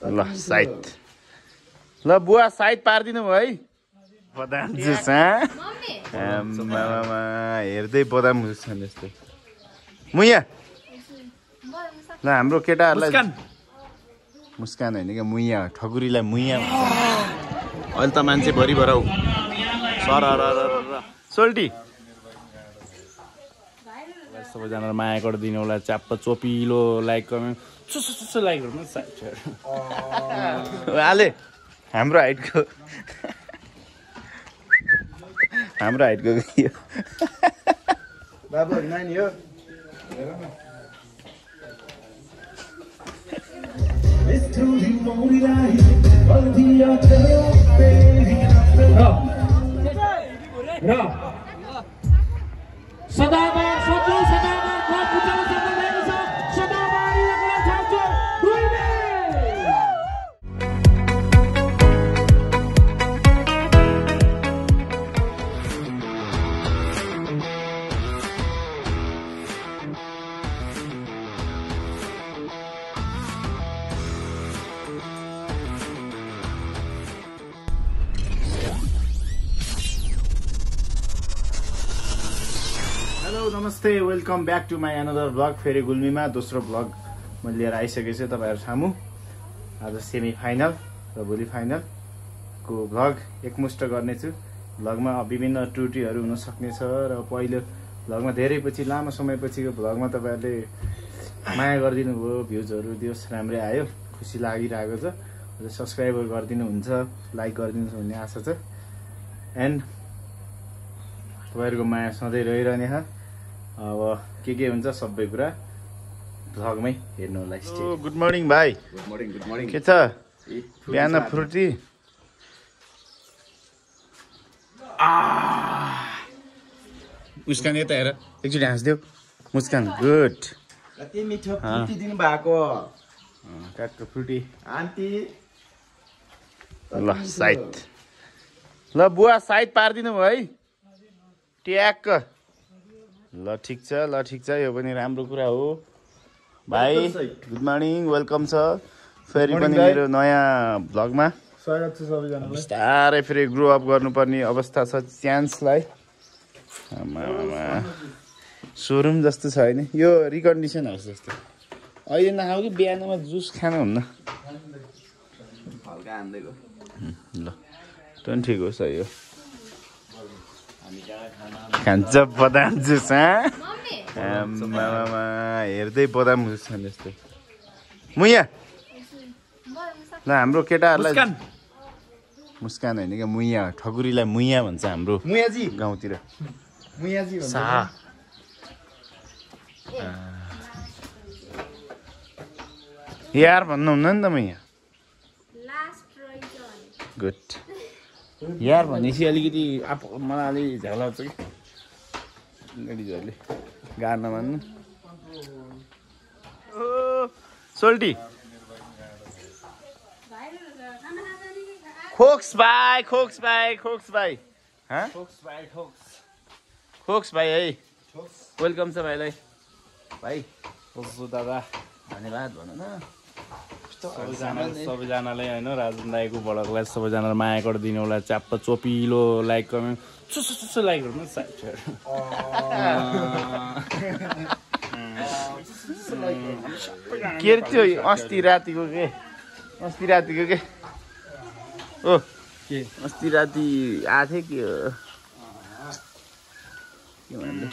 ल साइड ल बुवा साइड पारिदिनु भयो है बदाम जुस हेर्दै बदाम जुस छन् जस्तै मुया ल हाम्रो केटाहरूलाई मुस्कान होइन क्या मुया ठकुरीलाई मुया अहिले त मान्छे भरिभर हौ सर सोल्टी सबैजनालाई माया गरिदिनु होला च्याप्प चोपिलो लाइक कमेन्ट चुसु लाइक गर्नु हाले हाम्रो हाइटको बाबु नानी हो सदाबार सोध्नु सदाबार गफ उचाल्न सक्दैन सदाबार लगला छाप्छु रुइने हेलो नमस्ते welcome back to my another vlog फेरि गुल्मीमा दोस्रो भ्लग मैले लिएर आइसकेको छु तपाईँहरू सामु आज सेमी फाइनल र भोलि फाइनलको भ्लग एकमुष्ट गर्नेछु भ्लगमा विभिन्न त्रुटिहरू हुन सक्नेछ र पहिलो भ्लगमा धेरै पछि लामो समयपछिको भ्लगमा तपाईँहरूले माया गरिदिनु भयो भ्युजहरू दियोस् राम्रै आयो खुसी लागिरहेको छ सब्सक्राइबर गरिदिनु हुन्छ लाइक गरिदिनु भन्ने आशा छ एन्ड तपाईँहरूको माया सधैँ रहिरहने छ अब के हुन्छ सबै कुरा भ्लगमै हेर्नु होला गुड मर्निङ भाइ गुड मर्निङ के छ बिहान फ्रुटी मुस्कान यता हेर एकचोटि हाँस्देऊ मुस्कान गुड कति मिठो फ्रुटी दिनु भएको काठको फ्रुटी आन्टी ल साइड ल बुवा साइड पारिदिनु भयो है ट्याक्क ल ठिक छ यो पनि राम्रो कुरा हो भाइ गुड मर्निङ वेलकम छ फेरि पनि मेरो नयाँ भ्लगमा स्वागत छ सबैजनालाई बिस्तारै फेरि ग्रो अप गर्नुपर्ने अवस्था छ चान्सलाई सोरुम जस्तो छ होइन यो रिकन्डिसन होस् जस्तो अहिले नखाऊ कि बिहानमा जुस खानु हुन्न हल्का हान्दैको ल त्यो पनि ठिक हो सही हो खान्छ बदाम जुस हेर्दै बदाम जुस छन् जस्तै मुया ल हाम्रो केटाहरूलाई मुस्कान होइन क्या मुया ठकुरीलाई मुया भन्छ हाम्रो मुयाजी गाउँतिर मुयाजी सा यार भन्नुहुन्न नि त मुया गुड यार भनेपछि अलिकति मलाई अलि झ्याउ लाग्छ कि लेडिजहरूले गाड्न मान्नु सोल्टी खोक्स भाइ खोक्स भाइ है वेलकम छ भाइलाई भाइ खोक्सु दादा धन्यवाद भन न सबैजनालाई होइन राजन दाईको बडकलाई सबैजनालाई माया गरिदिनु होला च्याप्प चोपिलो लाइक कमेन्ट चुसु लाइक गर्नु के त्यो अस्ति रातिको के ओ के अस्ति राति आएको थियो के भन्दै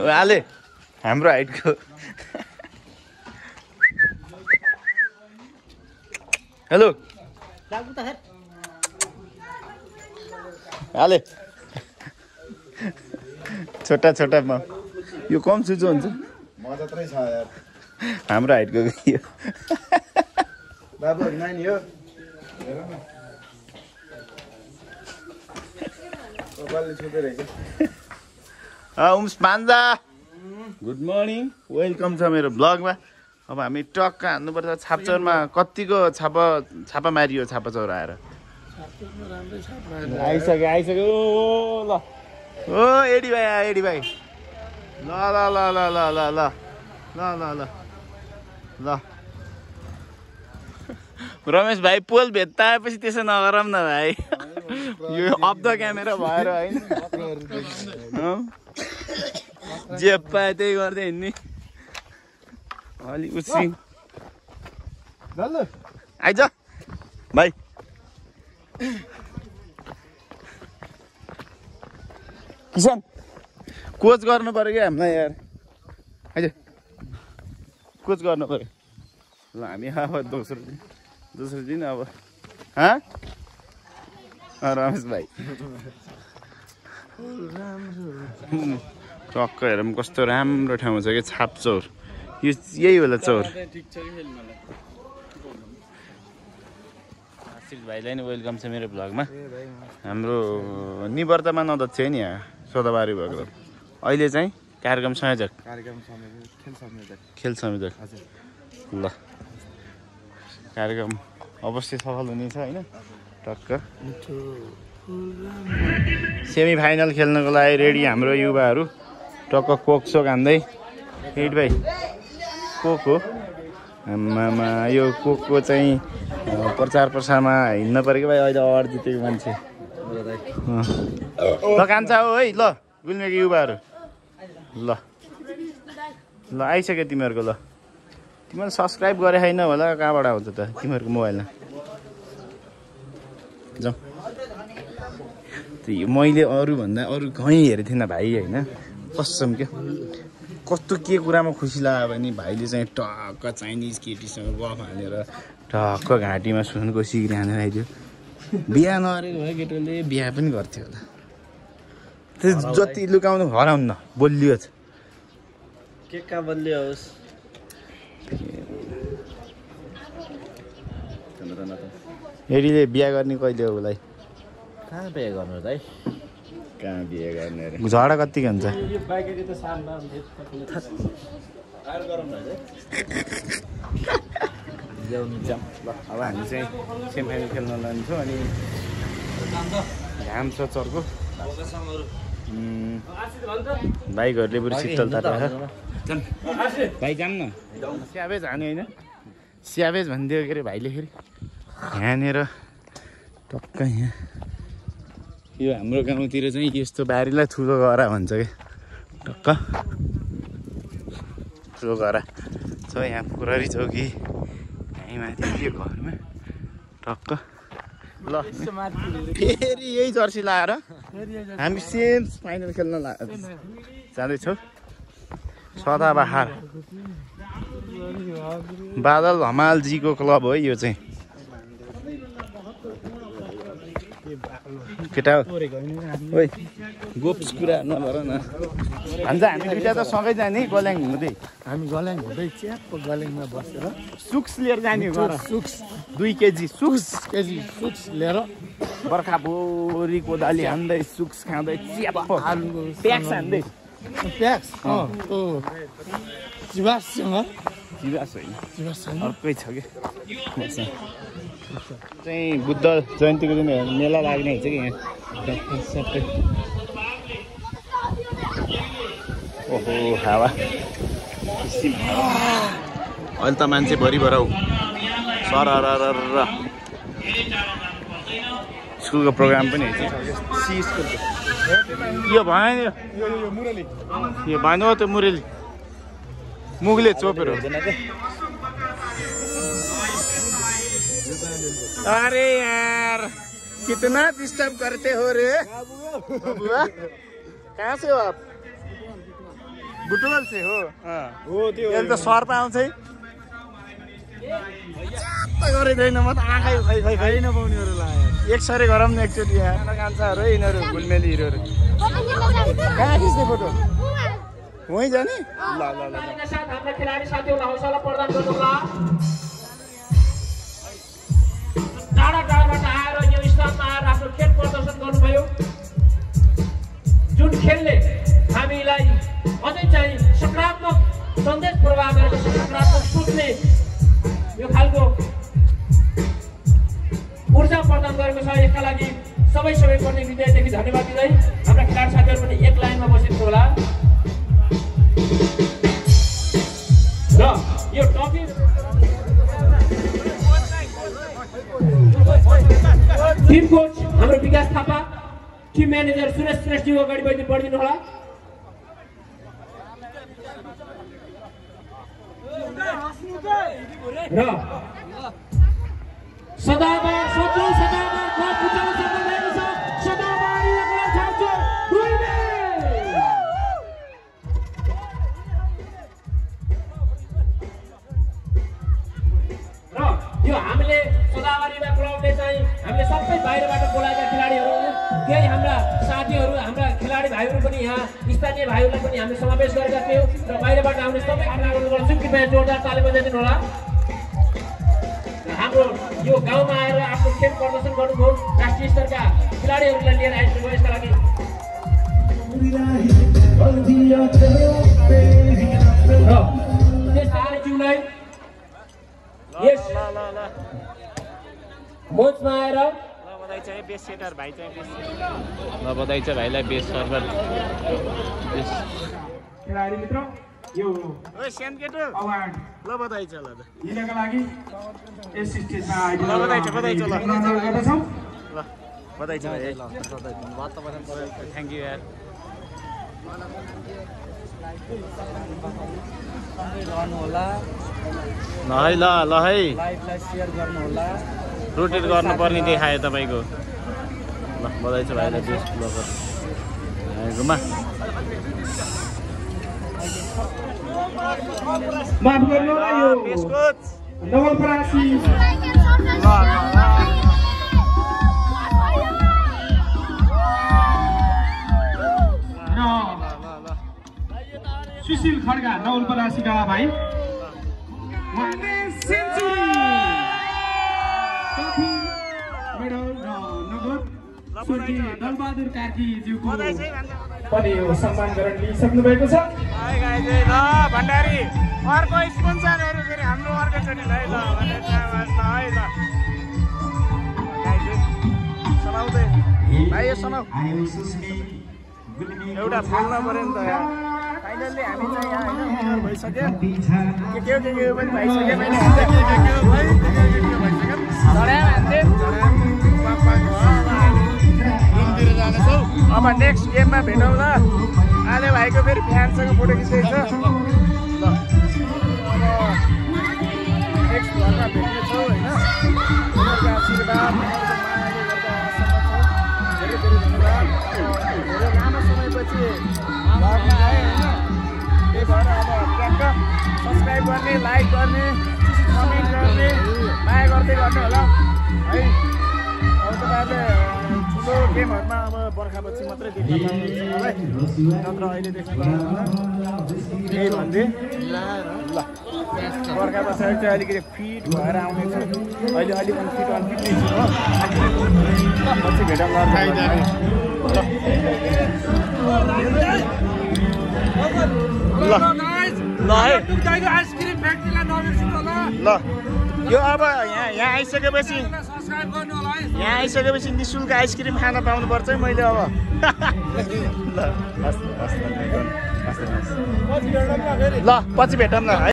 हाले हाम्रो हाइटको हेलो हाले छोटा यो कम सुजो हुन्छ मजात्रै छ यार हाम्रो हाइटको यो बाबु नानी हो कपालले छुदै रहेछ उम्स मान्जा गुड मर्निङ वेलकम छ मेरो ब्लगमा अब हामी टक्क हान्नुपर्छ छापचौरमा कतिको छापा मारियो छापाचौर आएर आइसक्यो ओ ल ओ एडी भाइ ल ल ल ल ल ल ल ल ल ल ल रमेश भाइ पोल भेट्टाएपछि त्यसो नगरौँ न भाइ यो अफ द क्यामेरा भएर होइन जे पाए त्यही गर्दै हिँड्ने अलि उसी आइज भाइ किसान कोच गर्नु पर्यो क्या हामीलाई यार आइज कोच गर्नु पर्यो ल हामी अब दोस्रो दिन अब रमेश भाइ टक्क हेरौँ कस्तो राम्रो ठाउँ छ कि छापचौर यो यही होला चौर आशिष भाइलाई नि वेलकम छ मेरो भ्लगमा हाम्रो निवर्तमा अध्यक्ष नि यहाँ सोधाबारी भएको अहिले चाहिँ कार्यक्रम संयोजक खेल संयोजक ल कार्यक्रम अवश्य सफल हुनेछ होइन टक्क सेमी फाइनल खेल्नको लागि रेडी हाम्रो युवाहरू टक्क कोकसोक हान्दै हिट भाइ कोक हो आमामा यो कोकको चाहिँ प्रचार प्रसारमा हिँड्न पऱ्यो कि भाइ अहिले अवार्ड जितेको मान्छे ल कान्छा हो है ल गुल्मेको युवाहरू ल ल आइसक्यो तिमीहरूको ल तिमीले सब्सक्राइब गरे छैन होला कहाँबाट आउँछ त तिमीहरूको मोबाइलमा जाउँ मैले अरूभन्दा अरू कहीँ हेरेको थिइनँ भाइ होइन कसम क्या कस्तो के कुरामा खुसी लाग्यो भने भाइले चाहिँ टक्क चाइनिज केटीसँग गफ हालेर टक्क घाँटीमा सुनको सिक्री हानेर आइदियो बिहा नगरेको भए केटोले बिहा पनि गर्थ्यो होला त्यो जति लुकाउनु हराउन्न बोलियो छ के कहाँ बलियो होस् हेरीले बिहा गर्ने कहिले हो उसलाई कहाँ बिहा गर्नु त है कहाँ बिहे गर्ने अरे झगडा कतिको हुन्छ ल अब हामी चाहिँ सेमी फाइनल खेल्न लान्छौँ अनि घाम छ चर्को बाइकहरूले बरु शीतलता राख भाइ जाम न स्यावेज हाने होइन स्यावेज भनिदियो के अरे भाइले फेरि यहाँनिर टक्क यहाँ यो हाम्रो गाउँतिर चाहिँ यस्तो बारीलाई ठुलो गरा भन्छ क्या टक्क ठुलो गरा छ यहाँ पुरारी चौकी यहीँ माथि यो घरमा टक्क ल फेरि यही जर्सी लगाएर हामी सेम फाइनल खेल्न जाँदैछौँ सदाबहार बादल हमालजीको क्लब हो यो चाहिँ केटा ओइ गोप्स कुरा नगर न भन्छ हामी दुइटा त सँगै जाने गल्याङ हुँदै हामी गल्याङ हुँदै च्यापको गल्याङमा बसेर सुक्स लिएर जाने हो सुक्स 2 केजी सुक्स लिएर बर्खा बोरी कोदाली हान्दै सुक्स खाँदै च्याप प्याक्स हान्दै प्याक्स चिवाससँग चिवास होइन अर्कै छ कि चाहिँ बुद्ध जयन्तीको दिन मेला लाग्ने हुन्छ कि यहाँ सबै ओहो हावा अहिले त मान्छे भरिभर हौ सर स्कुलको प्रोग्राम पनि हुन्छ यो भएन यो भएन हो त्यो मुरेली मुगले चोपेर हुँदैन क्या अरे यार कितना डिस्टर्ब करते हो रे बुआ कहाँ से हो आप बुटवल से हो त्यो त सर पाउँछ है गरिँदैन म त आँखै खै नपाउनेहरू लाग्यो एकसरी गरौँ न एकचोटि यहाँ कान्छाहरू है यिनीहरू गुलमेली हिरोहरू कहाँ खिच्ने फोटो वहीँ जाने ल खेलाडी साथीहरूलाई हौसला प्रदान गर्नुहोला टाढा टाढाबाट आएर यो स्थानमा आएर आफ्नो खेल प्रदर्शन गर्नुभयो जुन खेलले हामीलाई अझै चाहिँ सकारात्मक सन्देश प्रवाह गरेको छ सकारात्मक सोचले यो खालको ऊर्जा प्रदान गरेको छ यसका लागि सबै पर्ने हृदयदेखि धन्यवाद दिँदै हाम्रा खेलाडी साथीहरू पनि एक लाइनमा बसेको होला टिम कोच हाम्रो विकास थापा, टिम म्यानेजर सुरेश श्रेष्ठज्यू अगाडि बढिदिनु होला। र सदाबार सत्रौं सदाबार कप उठाउन सफल भएको छ। सदाबार यो गोल छाड्छ गुल्मी। र यो हामीले सदाबारीमा क्लबले चाहिँ हामीले सबै बाहिरबाट बोलाएका खेलाडीहरू, केही हाम्रा साथीहरू, हाम्रा खेलाडी भाइहरू पनि यहाँ स्थानीय भाइहरूलाई पनि हामीले समावेश गरेका थियौँ र बाहिरबाट आउने सबै खेलाडीहरूलाई चाहिँ कृपया जोरदार ताली बजाइदिनु होला। हाम्रो यो गाउँमा आएर आफ्नो खेल प्रदर्शन गर्नुभयो राष्ट्रिय स्तरका खेलाडीहरूलाई लिएर आइसक्नु यसका लागि ज्यूलाई यस मञ्चमा आएर बधाई छ भाइलाई बेस सर्भर खेलाडी मित्र यो अवार्ड ल बधाई छ ल दिनका लागि यस स्टेजमा आइदिनु ल बधाई छ गर्दछौँ। ल बधाई छ भाइ थ्याङ्क यू यार ल है ल है लाइभलाई शेयर गर्नु होला, रोटेट गर्नुपर्ने देखायो तपाईँको। ल बधाई छ भाइलाई बेस्ट ब्लगर आएकोमा। माफ गर्नु होला यो नवलपरासी सुशील खड्गा नवलपरासीका भाइ उहाँले सेन्चुरी ट्रफी मेडल र नगद स्वर्गीय दलबहादुर कार्कीज्यूको पनि यो सम्मान गर्न लिइसक्नु भएको छ। भण्डारी अर्को स्पोन्सरहरू फेरि हाम्रो अर्कोचोटि है ल समाउँदै भाइ यो समाउ एउटा बोल्न पऱ्यो नि त यार। फाइनल्ली हामी चाहिँ यहाँ होइन भइसक्यो के पनि भइसक्यो रुमतिर जानेछौँ। अब नेक्स्ट गेममा भेटौँ ल। आले भाइको फेरि फ्यानसँग फोटो खिच्दैछ। ल अब नेक्स्ट घरमा भेट्नेछौँ होइन। आशीर्वाद धेरै धेरै धन्यवाद। धेरै लामो समयपछि घरमा आएँ होइन। त्यही भएर अब ट्याक्क सब्सक्राइब गर्ने, लाइक गर्ने, कमेन्ट गर्ने, माया गर्दै गर्नु होला है। अब तपाईँहरूले ठुलो गेमहरूमा अब बर्खापछि मात्रै देख्न पाउनुहुन्छ मलाई, नत्र अहिले देख्न पाउनुहुन्न। त्यही भन्दै ल बर्खामा चाहिँ अलिकति फिट भएर आउनेछु। अहिले अलिक अनफिट नै छु हो। पछि भेटौँ ल। ल है ल यो अब यहाँ आइसकेपछि निःशुल्क आइसक्रिम खान पाउनुपर्छ है मैले अब। ल पछि भेटौँ न है।